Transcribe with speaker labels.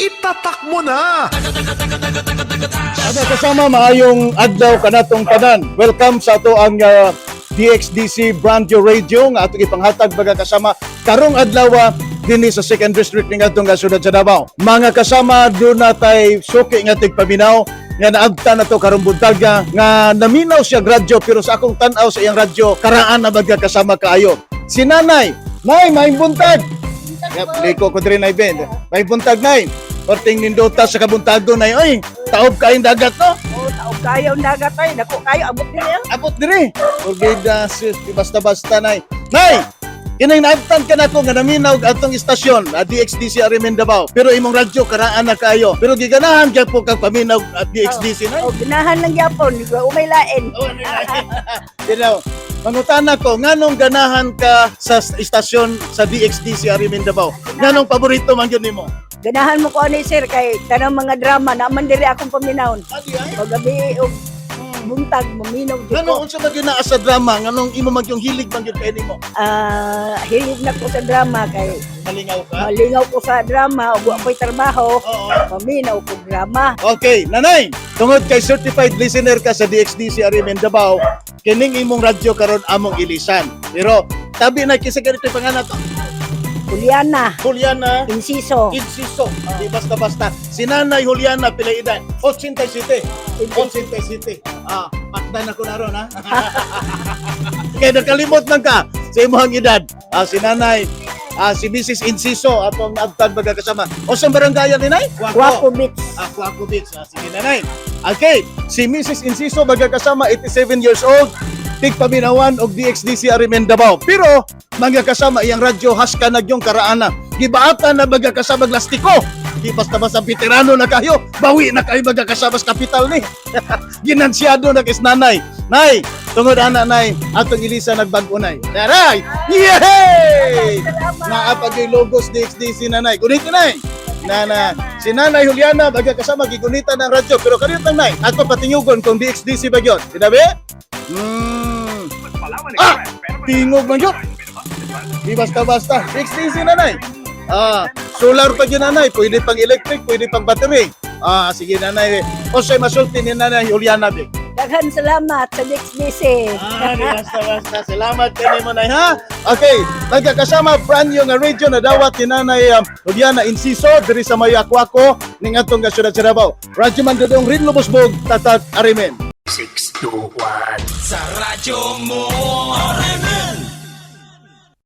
Speaker 1: Itatak mo na!
Speaker 2: Mga kasama, maayong adlaw kanatong tanan. Welcome sa ato ang DXDC Brand New Radio nga atong ipanghatag, mga kasama, karong adlaw dinhi sa 2nd District ning atong syudad sa Davao. Mga kasama, duna tay suki nga tigpaminaw nga naabtan na to karong buntaga nga naminaw siya radyo, pero sa akong tan-aw sa iyang radyo, karaan na, mga kasama, kaayo. Si Nanay, Nay, maayong buntag. Yep, liko ko diri, Nay Ben. May buntag, Nay. Perting nindota sa kabuntago, Nay. Oy, taob kayong dagat, no?
Speaker 3: Oh, taob kayo ang dagat ay. Dako kayo, abot nila.
Speaker 2: Abot diri. Orgida sis, di basta-basta, Nay. Nay, kinay naabtan ka nako nga naminaw atong istasyon, a DXDC Arimen Davao. Pero imong radyo karaan na kayo. Pero giganahan gyud po kag paminaw at DXDC, Nay.
Speaker 3: Oh, ganahan lang gyapon, di ba umay lain.
Speaker 2: Oh, ano Dinaw. Mangutana ko, nganong ganahan ka sa istasyon sa DXDC Arimen Davao? Nganong paborito man gyud nimo?
Speaker 3: Ganahan mo ko ani, sir, kay tanang mga drama na man diri akong paminawon.
Speaker 2: Adi ay.
Speaker 3: Paggabi og buntag maminaw jud ko.
Speaker 2: Nganong unsa man gyud naa sa drama? Nganong imo man yung hilig man gyud kay nimo?
Speaker 3: Ah, hilig na ko sa drama kay
Speaker 2: Malingaw ka?
Speaker 3: malingaw ko sa drama ug wa ko'y trabaho.
Speaker 2: Oo.
Speaker 3: Paminaw ko drama.
Speaker 2: Okay, Nanay, tungod kay certified listener ka sa DXDC Arimen Davao, kining imong radyo karon among ilisan. Pero tabi na kinsa ganito pangalan to.
Speaker 3: Juliana.
Speaker 2: Juliana
Speaker 3: Inciso.
Speaker 2: Inciso. Di basta-basta. Si Nanay Juliana, pila edad? 87. 87. Ah, pakdan ako na ron ha. Kaya nakalimot man ka sa imong edad. Ah, si Nanay, si Mrs. Inciso atong naabtan baga kasama. O sa barangay ni Nay?
Speaker 3: Wapo Beach.
Speaker 2: Ako, ako, Beach. Ah, sige, Nanay. Okay, si Mrs. Inciso, baga kasama, 87 years old, tigpaminawan og DXDC Arimen Davao. Pero mga kasama, iyang radyo haska na yung karaana. Gibaatan na, baga kasama, lastiko. Di basta-basta, veterano na kayo. Bawi na kayo, baga kasama, sa kapital ni. Ginansyado na kis nanay. Nay, tungod ana, Nay, atong ilisa nagbag-o, Nay. Naray! Yay! Naapag yung logos DXDC, Nanay. Gunit, Nay. Nana, si Nanay Juliana, baga kasama, gigunita ng radyo. Pero kanito lang, Nay, ako patinyugon kung DXDC ba yun. Sinabi? Ah! Tingog man yun. Di basta-basta. DXDC, Nanay. Ah, solar pa yun, Nanay. Pwede pang electric, pwede pang battery. Ah, sige, Nanay. O sa'y masulti ni Nanay Juliana, be.
Speaker 3: Daghan salamat sa DXDC.
Speaker 2: Ah, di basta-basta. Salamat kay mo, Nay, ha? Okay, nagkakasama, brand new nga radio na dawat ni Nanay Juliana Inciso diri sa may Akwako ning atong nga syudad sa Davao. Radyo man dodong Rin Lubosbog, Tatak Arimen.
Speaker 4: 6, 2, 1. Sa radyo mo, RMN!